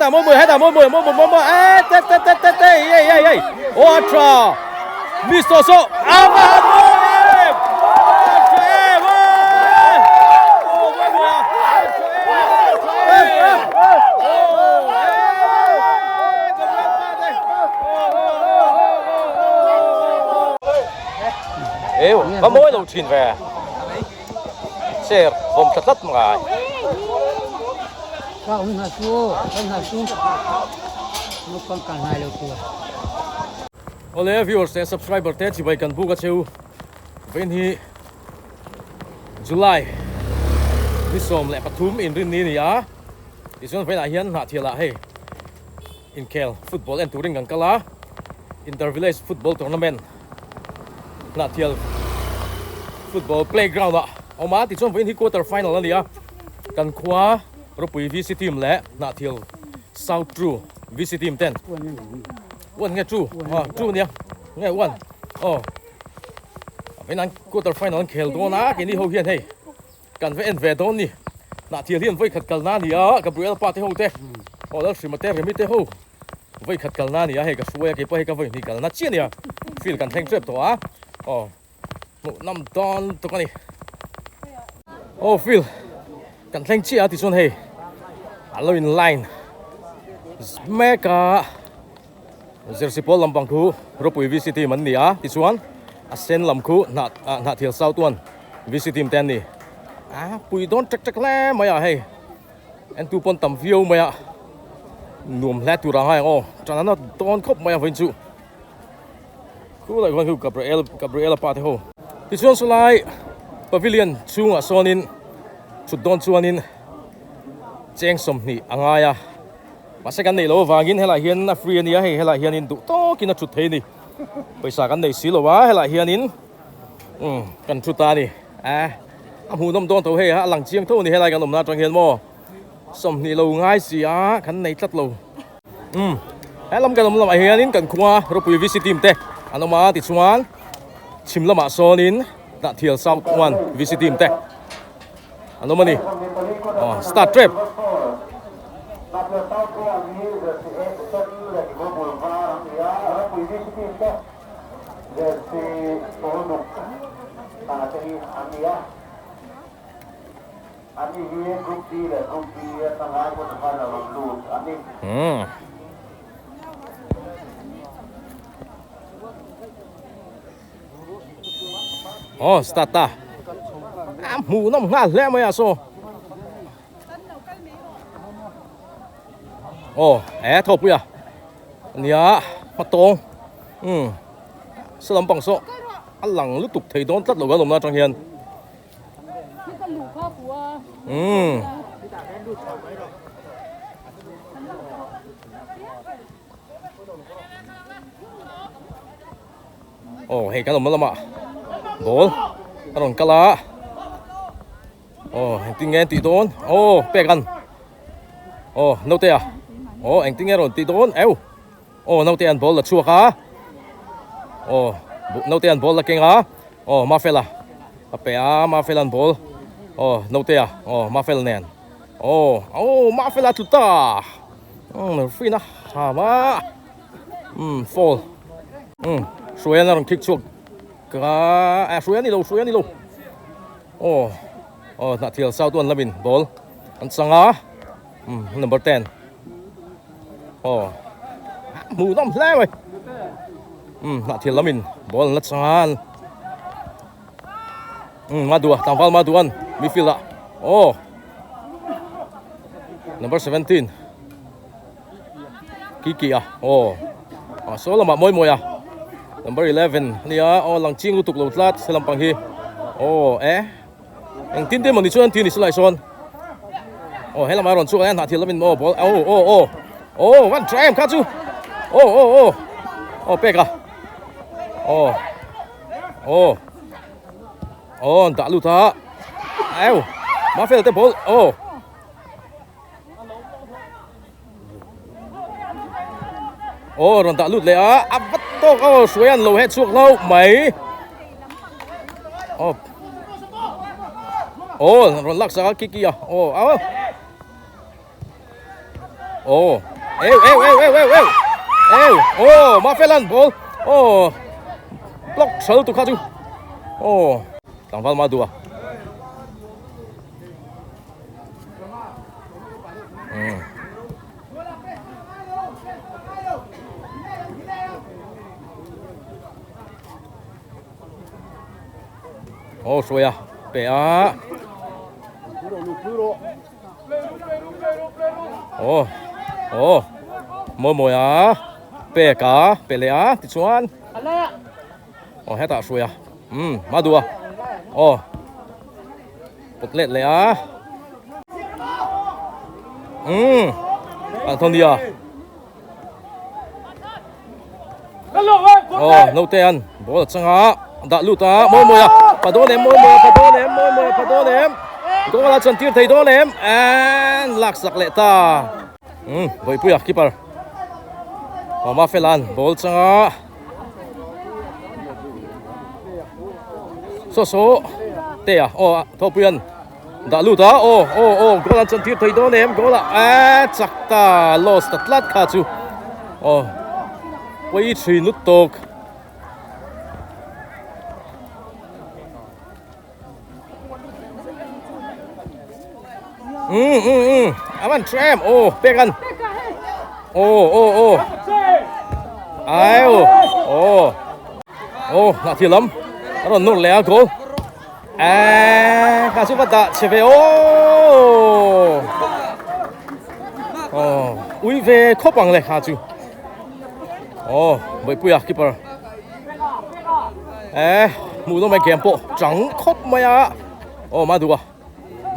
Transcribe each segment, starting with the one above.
Hetah mawi mawi hetah mawi mawi mawi mawi mawi e te te te te te ei ei ei aw a tha miss tawh saw a va han mawi em a tha em aw aw mawi mawi a a tha em a tha em aw e Gabriel pa te aw aw aw aw aw aw va mawi lo thin ve. Chair vawm tla tlat ngai. Ka um hna su, kan hna su. Naupang kal hnai lo tur. Awle viewers leh subscriber te chibai kan buk a cheu vawiin hi July ni 13 inrinni a ni a tichuan vawiinah hian Hnahthial ah hei inkhel football en turin kan kal a inter village football tournament Hnahthial football playground ah a awm a tichuan vawiin hi quarter final a ni a kan khua ropui VC team leh Hnahthial south two VC team ten one nge two ah two ania nge one aw vawiin an quarter final an khel dawn a keini ho hian hei Kan va en ve dawn ni. Hnahthial hi an vawikhat kalna a ni a, Gabriel pa te ho te, aw Lalhrima te, Remi te ho vawikhat kalna a ni a, hei ka hruai a, keipawh hei ka vawihnih kalna chiah a ni a, field kan thleng tep tawh a, aw hmuh nawm dawn lutuk a ni. Aw field kan thleng chiah a tichuan hei an lo in line mek a, Jersey pawl lampang khu ropui VC team an ni a, tichuan a sen lam khu hnah Hnahthial South one VC team te an ni. A pui dawn tek tek hle mai a hei entu pawn tam viau mai a, nuam hle tur ang a eng aw tan an dawn khawp mai a vawiin chu khu lai khuan khu Gabriel Gabriela pa te ho. Tichuan sawlai pavilion chhungah sawnin thut dawn chuanin cheng 20 a ngai a. Mahse kan neih loh avangin helaiah hian a free a nia hei helaiah hianin duh tawkin a thut thei a ni. Pawisa kan nei si lo a helaiah hianin umm kan thu ta a ni. Eh a hmuhnawm dawn tho hei a lang chiang tho a ni helai kan awmna atang hian maw 20 lo ngai si a kan nei tlat lo. Umm helam kan awm lamah hianin kan khua ropui VC team te an awm a tichuan chhim lamah sawnin Hnahthial South one VC team te. An awm a ni. Aw start trap. Aw start ta a hmuh nawm nghal hle mai a saw aw e thawpui a nia hmatawng um saw lampang saw a lang lutuk thei dawn tlat lo kan awmna atang hian um Aw hei kan awmna lamah ball a rawn kal a aw engtin nge an tih dawn aw pek an aw naute a aw engtin nge a rawn tih dawn eu aw naute an ball la chhuak a aw naute an ball la keng a aw mafela a pe a mafela an ball aw naute a aw mafela nen aw aw mafela a tlu ta umm free na ham a. Umm fall umm hruaian a rawn khik chhuak ka ah hruai a ni lo hruai a ni lo aw aw Hnahthial south one lamin ball an chang a umm number 10 aw hmuh nawm hle mai umm Hnahthial lamin ball an la chang a umm Madua tlangval Maduan midfield ah aw number 17. Kiki a aw ah saw lamah mawi mawi a number 11 ania aw lang ching lutuk lo tlat he lampang hi aw eh engtin te mawni chuan an ti a ni silai sawn aw he lamah a rawn chhuak a hnah thil lamin aw ball aw aw aw aw van tha em kha chu aw aw aw aw pek a aw aw aw an dah lut a eu mafel te ball aw. Aw rawn dah lut leh a a va tawk aw hruai an lo heh chhuak hlauh mai aw aw rawn lak sak a kiki a aw aw aw. Eu eu eu eu eu eu eu oh Mafelan ball oh block sal tu kha chu oh tlangval ma duh a um oh hruai a pe a oh oh mawi mawi a pek a pe leh a tichuan oh hetah hruai a umm hma duh a oh pawt let leh a umm Antonia oh naute an ball a chang a dah lut a mawi mawi a pa dawn em mawi mawi a pa dawn em mawi mawi a pa dawn em goal a chan tir thei dawn em and lak sak leh ta umm Bawipuia keeper Mama Fela'n ball chang a saw saw te a aw Thawpuia'n Dah lut a, aw aw aw goal an chantir thei dawn em goal ah eeh chak ta loss ta tlat kha chu aw pawi thin lut tawk. Um um um a van tha em aw pek an aw aw aw ai aw aw aw hnah thil lam a rawn nawr leh a goal. Eee kha chu va dah chhe ve aw aw ui ve khawp ang le kha chu aw Bawipuia keeper eh hmuh nawm mai game pawh chang khawp mai a aw ma duh a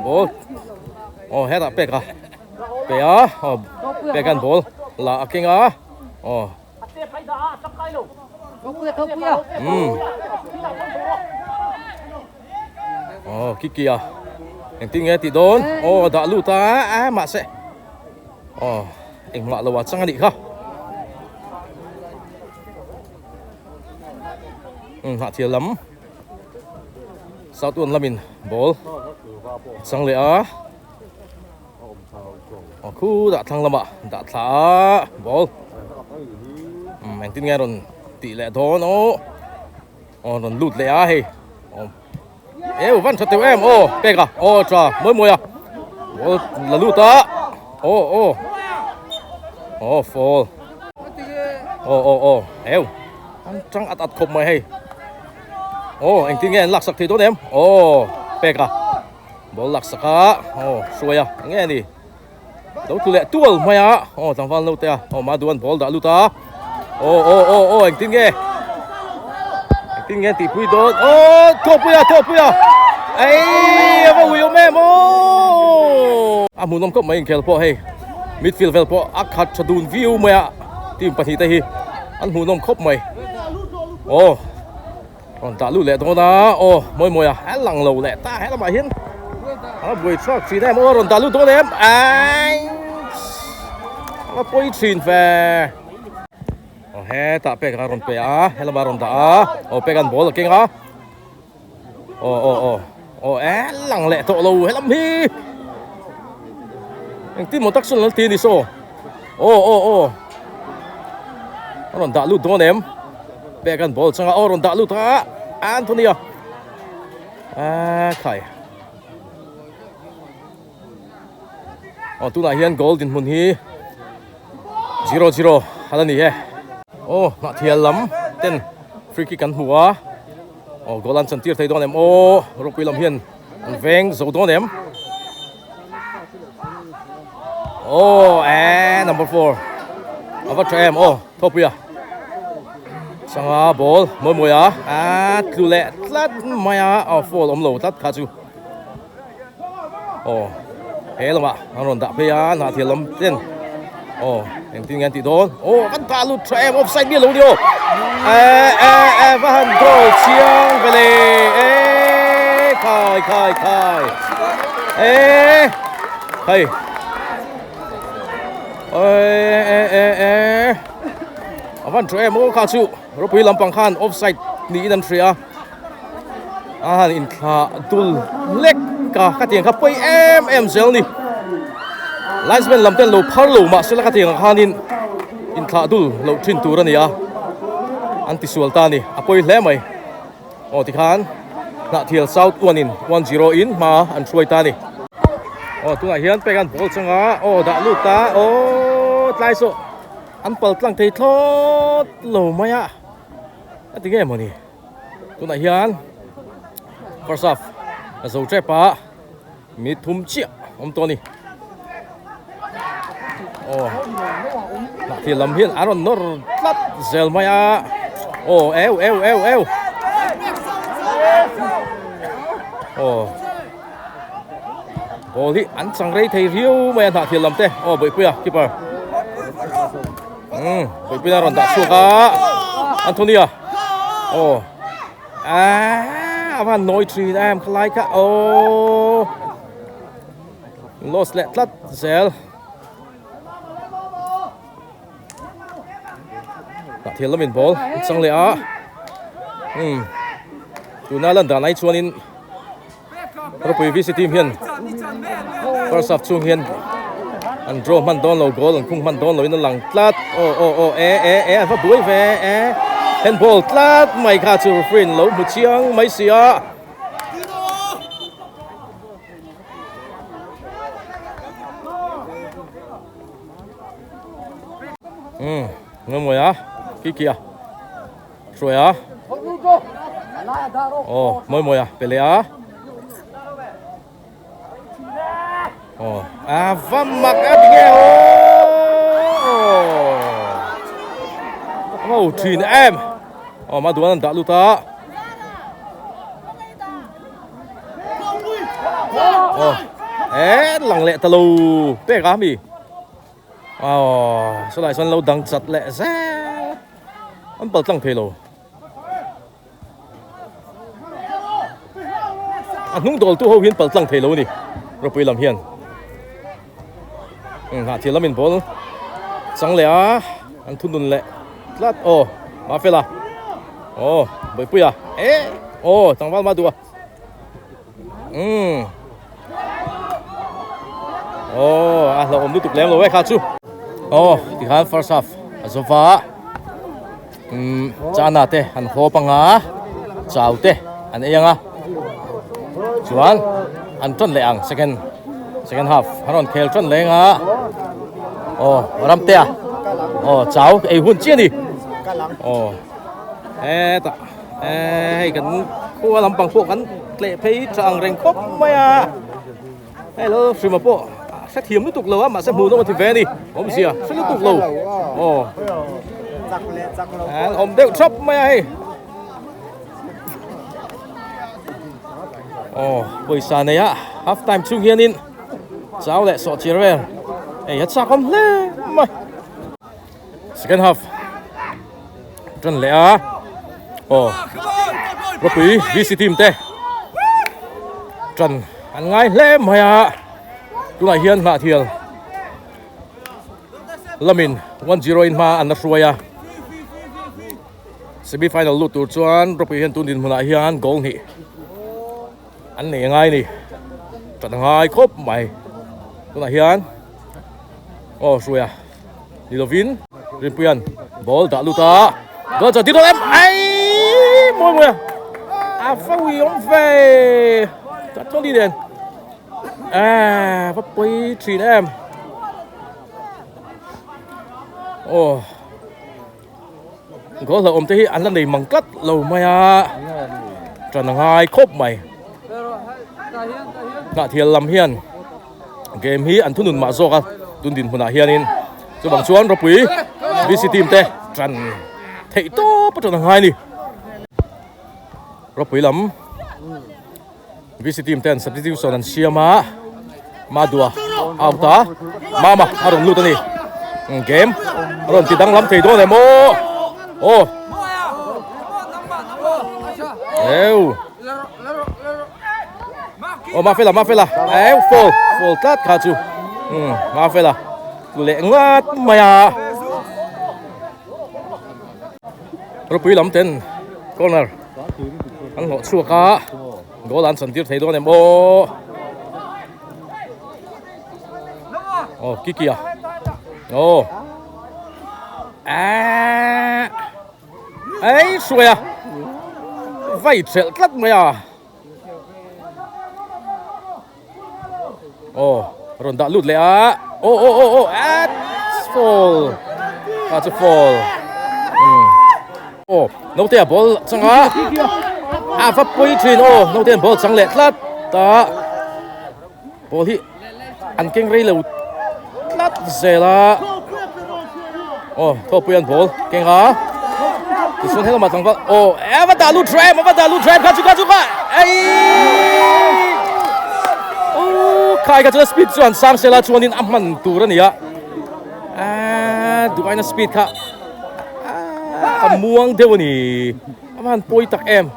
ball aw hetah pek a pe a aw pek an ball la a keng a aw. Aw Kiki a engtin nge tih dawn aw dah lut a a mahse aw engmah lo ah chang a nih kha um hnahthial lam south one lamin ball a chang leh a. Aw khu dah thlang lamah dah thla a ball umm engtin nge a rawn tih leh dawn aw aw rawn lut leh a hei aw eu van tha teuh em aw pek a aw tha mawi mawi a ball la lut a aw aw aw fall aw aw aw eu an tang at at khawp mai hei aw engtin nge an laksak thei dawn em aw pek a. Ball lak sak a aw hruai a eng nge ni lo tlu leh tual mai a aw tlangval naute a aw Maduan ball dah lut a aw aw aw aw engtin nge engtin nge tihpui dawn aw thawhpui a thawhpui a ei a va ui awm em aw a hmuhnawm khawp mai inkhel pawh hei midfield vel pawh a khat tha dun viau mai a team pahnih te hi an hmuhnawm khawp mai aw. Rawn dah lut leh dawn a, aw mawi mawi a, a lang lo leh ta he lamah hian a buai chhuak thin em, aw rawn dah lut dawn em, aiiss a pawi thin ve, aw hetah pek a rawn pe a, he lamah a rawn dah a, aw pek an ball a keng a, aw aw aw aw e lang leh tawh lo he lam hi engtin maw tak sawn lo ti a ni saw. Aw aw aw a rawn dah lut dawn em pek an ball changa aw rawn dah lut a Anthony a a khai aw tunah hian goal dinhmun hi 0 0 ala ni e aw hnahthial lam ten free kick an hmu a aw goal an chantir thei dawn em aw ropui lam hian An veng zo dawn em? Oh, eh, number 4. Ava tha em? Oh, Thopuia. Sanga ball, mawi mawi a. A tlu leh tlat mai a. Oh, foul awm lo tlat kha chu. Oh, he lamah an rawn dah phei a, Hnahthial lam ten. Oh, engtin nge an tih dawn? Oh, kan dah lut tha em? Offside mi lo ni aw. Eh, eh, eh, va han goal chiang ve le. Eh, khai, khai, khai. Eh, hei. Eh, eh, eh, eh. A van tha em aw kha chu. Ropui lampang khan offside niin an hria. A han inthlah dul lek a, khatiang kha pawi em em zel ni. Linesman lam ten lo phar lo mahse la ka tih ang khanin inthlah dul loh thin tur a ni a, an tisual ta a ni, a pawi hle mai. Aw tikhan Hnahthial South 1 in 1-0 in hma an hruai ta a ni. Aw tunah hian pek an ball changa aw dah lut ta aw tlai saw an pal tlang thei thlawt lo mai a, a ti nge mawni tunah hian first half a zo tep a. Mi thum chiah awm tawh a ni. Aw hnahthil lam hian a rawn nawr tlat zel mai a. Aw eu eu eu eu. Aw ball hi an chang rei thei riau mai a hnahthil lam te. Aw Bawihpuia keeper. Umm Bawihpuia a rawn dah chhuak a. Anthony-a. Aw. Aaa a van nawi thin em khalai kha aww lost leh tlat zel tah thil lamin ball an chang leh a umm tuna lan dan ai chuanin Ropui VC team hian first half chhung hian an draw hman dawn lo goal an khung hman dawn loin a lang tlat aw aw aw e e e a va buai ve e handball tlat mai kha chu referee in lo hmu chiang mai si a. Umm ngawih a kiki a. Hruai a. Aw, mawi mawi a, pe leh a. Aw, a va mak a ti nge aw. A ho thin em. Aw, ma duan an dah lut a. Aw, e lang leh ta lo pek a mi. Aw, sawlai sawn lo dang chat leh zel. An pal tlang thei lo. A hnung dawl tu ho hian pal tlang thei lo a ni. Ropui lam hian. Nghah thil lamin ball chang leh a, an thunun leh tlat. Aw, Mafela. Aw, Bawipuia. Eh, aw, tlangval ma duh a. Umm. Oh, a hlauhawm lutuk lem lo e kha chu. Oh, tikhan first half a zo va. Umm, chana te an haw panga chau te an ei anga. Chuan an tan leh ang second second half an rawn khel tan leng a. Oh, ramtea. Oh, chau ei hun chi ani. Oh. Hetah. Hei kan khua lampang pawh kan tleh phei tha ang reng khawp mai a hei lo hrima pawh hrethiam lutuk lo a mahse hmuh nawm a ti ve a ni awmzia hre lutuk lo aw an awm deuh thap mai a hei aw pawisa nei a half time chhung hianin chau leh sawh chir vel hei a chak awm hle mai. Second half tan leh a aw ropui VC team te tan an ngai hle mai a tunah hian Hnahthial lamin 1-0 in hma an la hruai a semi final lut tur chuan ropui hian tun dinhmunah hian goal hnih an nei ngai a ni tan a ngai khawp mai tunah hian aw hruai a. Ni lovin Rinpuia'n ball dah lut a, goal chuan ding em ai mawi mawi a, a va ui awm ve ta tawng ni nen a va pawi thin em aw goal hlauhawm te hi an la nei mang tlat lo mai a tan a ngai khawp mai Hnahthial lam hian. Game hi an thunun mah zawk a tun dinhmunah hianin chuvang chuan ropui VC team te tan theih tawp a tan a ngai a ni. Ropui lam VC team ten substitution an siam a Madua out a Mama a rawn lut a ni. Game a rawn ti danglam thei dawn em aw aw eu. Aw Mafela Mafela eh fall fall tlat kha chu um Mafela tlu leh ngat mai a ropui lam ten corner an hlawh chhuak a goal an chan tir thei dawn em aw. Oh, Kiki a. Oh. Ah. Ei, hruai a. Vai thelh tlat mai a. Oh, rawn dah lut leh a. Oh, oh, oh, oh, at fall. Kha chu fall. Hmm. Oh, naute a ball chang a. A va pui thin. Oh, naute an ball chang leh tlat ta. Ball hi an keng rei lo tlat zel a. Oh, thawpui an ball keng a. Tichuan helamah tlangval oh, a va dah lut tha em, a va dah lut tha em kha chu kha chu kha. Ei! Oh, khai kha chuan speed chuan sang sela chuanin a hman tur a ni a. Ah, duh aina speed kha a muang deuh a ni. A va han pawi tak em.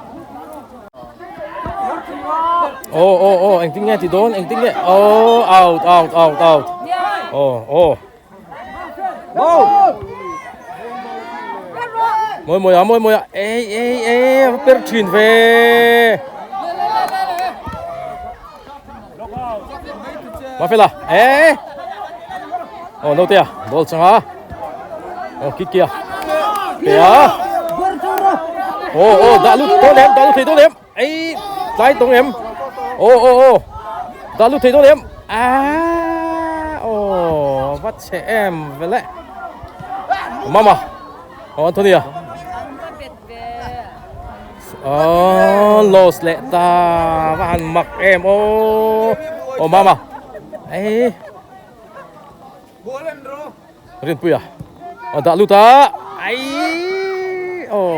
Oh oh oh engtin nge ti dawn engtin nge oh out out out out oh oh mawi mawi a mawi mawi a ei ei ei a va per thin ve Mafela eh oh no te a ball changa oh kik kia pe a oh oh dah lut dawn em dah lut thei dawn em ei tlai tawng em oh oh oh dah lut thei dawn em ah oh va chhe em vele mama oh Anthony a Oh, lost leh ta va han mak em aw aw mama ei Rinpuia aw dah lut a ai aw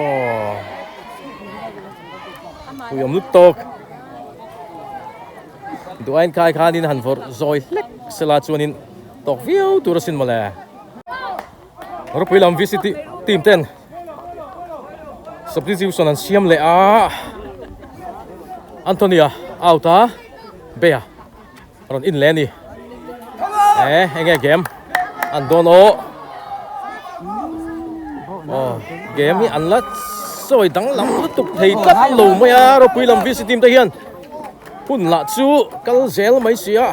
pui awm lut tawk duain khai khanin han vawrh zawi hlek sela chuanin tawk viau tur asin mawle Ropui lam VCT team ten Substitution an siam leh a Anthony a out a Bea rawn in leh a ni eh enge game an dawn aw aw game hi an la sawi danglam lutuk thei tlat lo mai a ropui lam VC team te hian hun lah chu kal zel mai si a.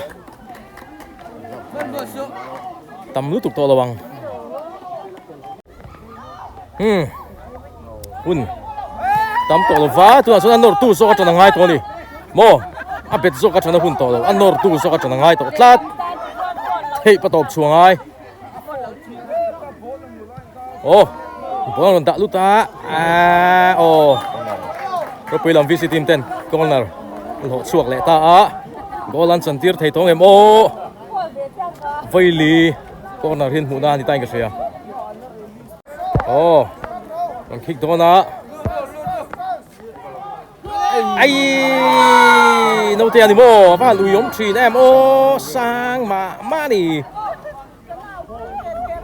Tam lutuk tawh lo ang. Hmm. Hun. Tam tawh lo va tunah chuan a nawr tu zawk atana ngai tawh a ni. Maw a bet zawk atana hun tawh lo a nawr tu zawk atana ngai tawh tlat. Theih pa tawp chhuah ngai. Oh, ball a rawn dah lut a. Ah, oh. Ropui lam VC team ten corner hlawh chhuak leh ta a. Goal an chan tir thei tawng em aw. Vaili corner hin hmuhna a ni ta in ka hria. Oh, rawn kick dawn a. Ai naute a ni maw va han ui awm thin em aw sang mah mah a ni.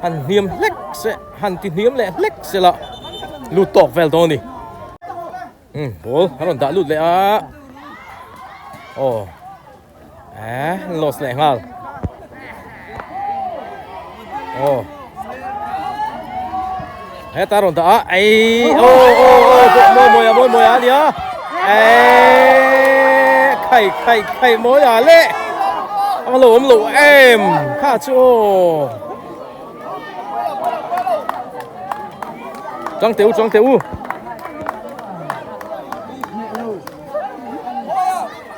Han hniam hlek se han ti hniam leh hlek se la lut tawk vel dawn a ni. Umm ball a rawn dah lut leh a aw eh loss leh nghal aw heta rawn dah a ei aw aw aw mawi mawi a mawi mawi a nia eh khai khai khai mawi a le a lo awm lo em kha chu aw Chang teh u, chang teh u.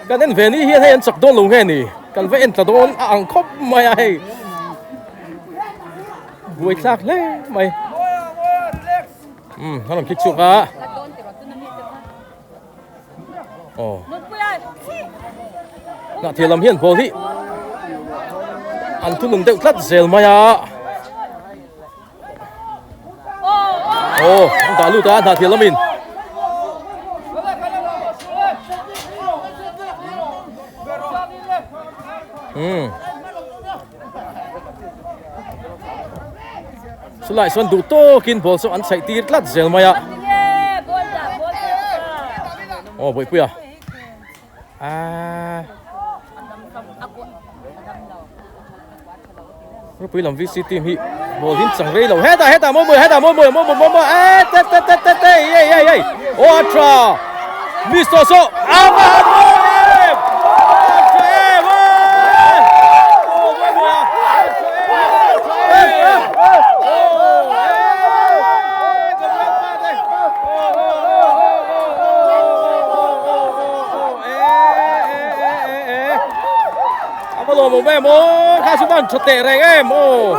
Kan en ve ni hian hei an chak dawn lo nge ni. Kan va en tla dawn a ang khawp mai a hei. Buai thlak hle mai. Um, a rawn kick chhuak a. Oh. Nah thil lam hian ball hi an thunun deuh tlat zel mai a. Oh, an dah lut a, dah thil lamin. Hmm. Chulai chuan duh tawkin ball chu an chhaih tir tlat zel mai a. Aw Bawihpuia. Aaa. Ropui lam VC team hi ball hi chang rei lo. Hetah hetah mawi mawi hetah mawi mawi mawi mawi mawi eh te te te te te ei ei ei. Aw a tha. Miss tawh saw. A va han mawi em! A tha em! Aw mawi mawi a. A tha em! nuam awm em aw kha chu van tha teh reng em aw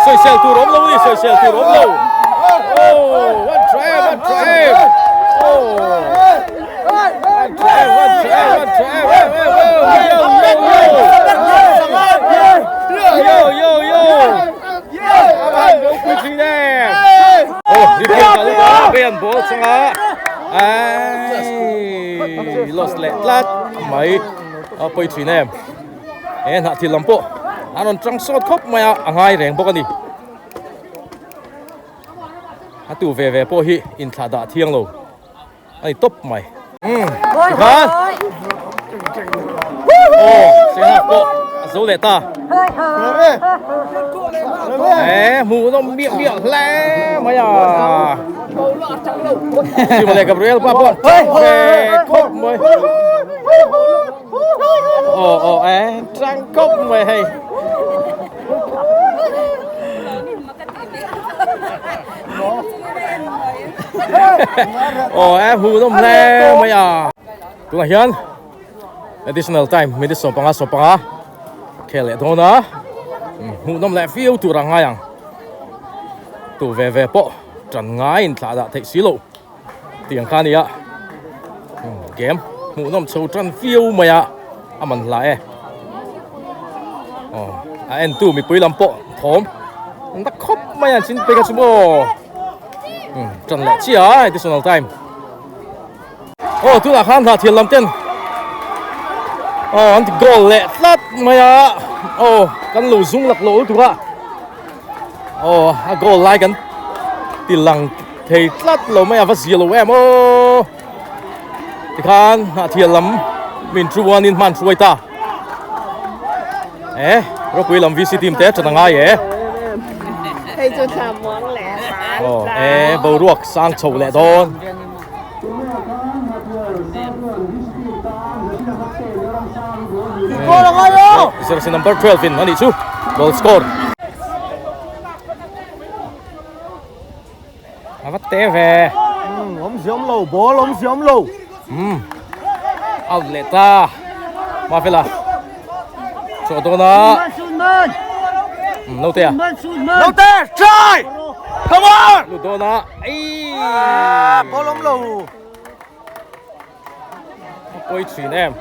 sawisel tur awm lo a ni sawisel tur awm lo aw van tha em van tha em aw van tha em van tha em van tha em em em yo yo yo yo yo a van ropui thin em aw replay ta lutuk a Brian ball changa ai lost leh tlat mai a pawi thin em he hnah thil lam pawh an rawn tang sawt khawp mai a a ngai reng bawk a ni a tu ve ve pawh hi inthlah dah thiang lo a ni tawp mai umm tikhan aw sengah pawh a zo leh ta he hmuh nawm miah miah hle mai a Simon leh Gabriel pa pawh tang ve khawp mai. Aw aw e tang khawp mai hei. Aw e hmuh nawm hle mai a. Tunah hian additional time minute 15 15 khel leh dawn a. Hmuh nawm leh viau tur a ngai ang. Tu ve ve pawh tan ngaiin thlah dah theih si loh tih ang kha a ni a game hmuhnawm chho tan viau mai a a man hla e aw a en tu mipui lam pawh thawm an ta khawp mai a chin pek a chu maw tan leh chiah a additional time aw tunah khan hna thian lam ten aw an ti goal leh tlat mai a aw kan lo zung lak lo lutuk a. Aw a goal lai kan ti lang thei tlat lo mai a va zia lo em aw tikhan hnah thial lam min thu uanin hman hruai ta e ropui lam VC team te ṭan a ngai e Hei chu thla muang leh aw e boruak sang chho leh dawn. Jersey number 12 in ani chu goal score ava te ve awm ziam lo ball awm ziam lo um out leh ta mafela chaw dawna note a note try come on lut dawna ei ball awm lo A pawi thin em.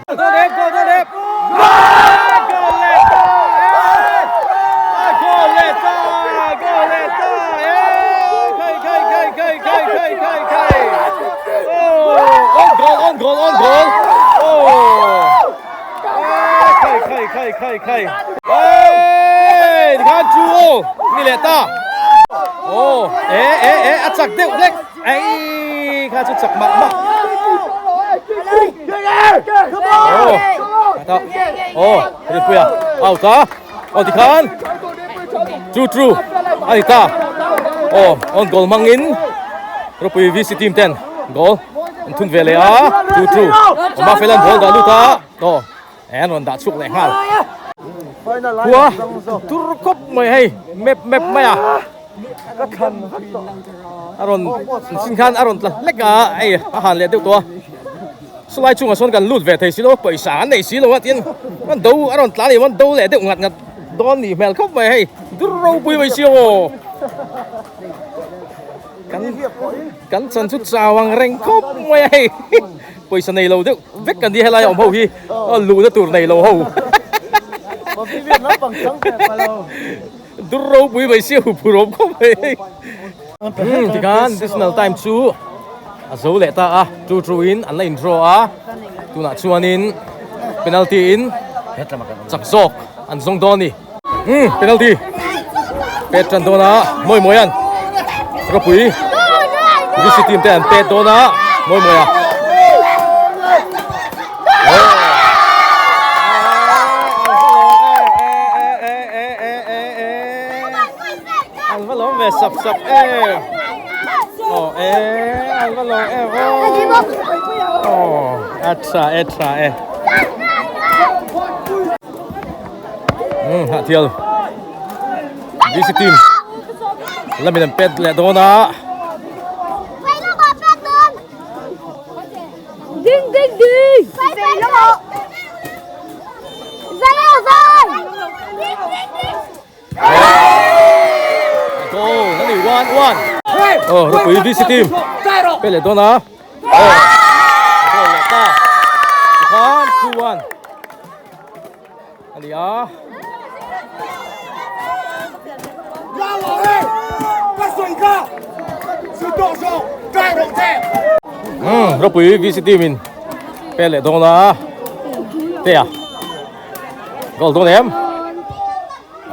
Go left, go left. Go left. Go left. Go left. Kai kai kai kai kai kai kai kai. Oh, on goal, on goal, on goal. Oh. Kai kai kai kai kai. Hey, tikhan chu aw ni leh ta. Aw, e e e a chak deuh hlek. Ei, kha chu chak mah mah. Aw, ta. Aw, Rinpuia out a. Aw tikhan chu chu a ni ta. Aw, on goal hmangin Ropui VC team ten goal an thun ve leh a. Chu chu Mafelan ball dah lut a. Aw. He an rawn dah chhuak leh nghal. Khua tur khawp mai hei map map mai a. A rawn sin khan a rawn tla hlek a hei a han leh deuh tawh a. Chulai chungah sawn kan lut ve thei si lo a pawisa an nei si lo a tin an do a rawn tla a ni an do leh deuh ngat ngat dawn nih hmel khawp mai hei dur ropui mai si aw. Kan kan chan chu chau ang reng khawp mai a hei. Pawisa nei lo deuh vek kan ni helai a awm ho hi luhna tur nei lo ho. Dur ropui mai sia huphur awm khawp mai hei. Umm tikhan additional time chu a zo leh ta a 2-2 in an la in draw a tunah chuanin penalty in chak zawk an zawng dawn a ni. Umm penalty pet tan dawn a mawi mawi an ropui VC team te an pet dawn a mawi mawi a an va lawm ve sap sap em aw e an va lawm em aw a tha e tha e. Umm hah thial VC team lamin an pet leh dawn a. Tikhan one. Oh, Ropui VC team. Pe leh dawn a. Oh. Goal leh ta. Tikhan 2-1. A ni a. Ropui VC team in pe leh dawn a. Te a. Goal dawn em?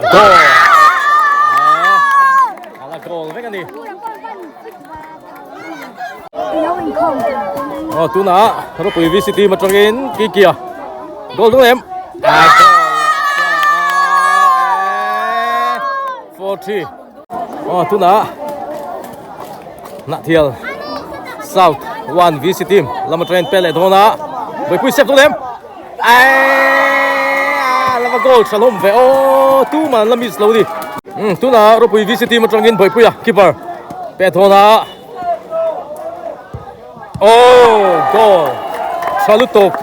Goal. Ala goal vek a ni. Aw tunah Ropui VC team atangin Kikia goal dawn em? 4-3. Aw tunah Nahthial South 1 VC team lam atangin pe leh dawn a. Buaipui step dawn em? Aii lama goal tha hlawm ve aw tuman la miss lo ni. Umm tunah Ropui VC team atangin Bawihpuia keeper peh thawn a aw goal tha lutuk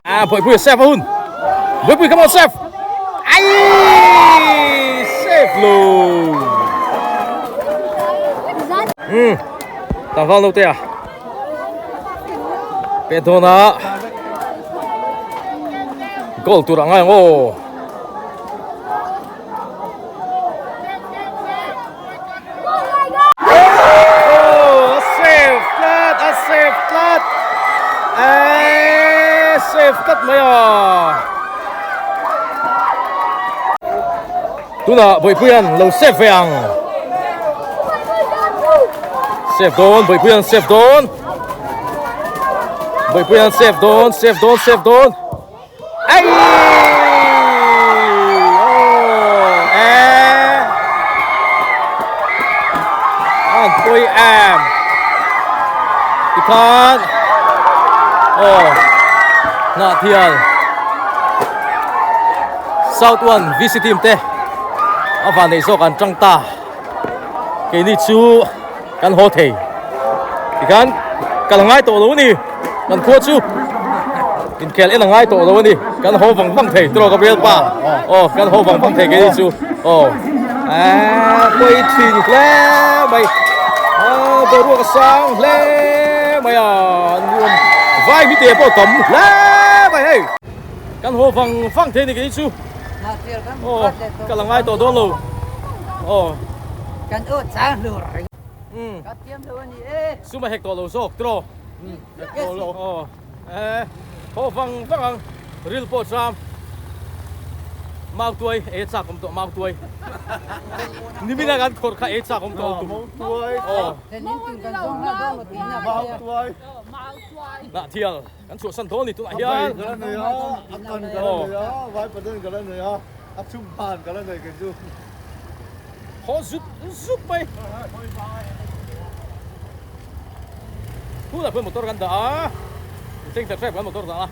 ah Bawihpuia save a hun Bawihpui come on save aii save lo umm tlangval naute a. Peh dawn a goal tur a ngai ang aw. Oh, a save tlat, a save tlat. Eh, save tlat mai a. Tunah Bawihpuian lo save ve ang. Save dawn, Bawihpuian save dawn. Bawihpuian save dawn, save dawn, save dawn. Ai! Oh, eh. An pui em. Tikhan. Oh. Hnah thial. South one VC team te a van neih zawk an tang ta keini chu kan haw thei tikhan kal a ngai tawh lo a ni kan khua chu inkhel en a ngai tawh lo a ni kan haw vang vang thei tiraw Gabriel pa aw kan haw vang vang thei keini chu aw eee pawi thin hle mai aw boruak a sang hle mai a nuam vai hmite pawh tam hle mai hei. Kan haw vang vang thei ni kei chu. Aw ka la ngai tawh dawn lo. Aw. Kan aw chang hlur reng. Umm. Ka thiam lo ani e. Sum a hek tawh lo zawk tiraw. Hek tawh lo. Aw. Eh haw vang vang ang ril pawh cham. Mau tuai ei chak awm tawh mau tuai. Nimina kan khawrh kha ei chak awm tawh lutuk. Mau tuai. Aw. Mau tuai. Nah thial. Kan chhuahsan dawn a ni tunah hian. A bai ka la nei a, a kan ka la nei a, vai paten ka la nei a, a chhum hman ka la nei kei chu. Haw zut zut mai. Tunah khuan motor kan dah a, thleng ta hrep kan motor dah a.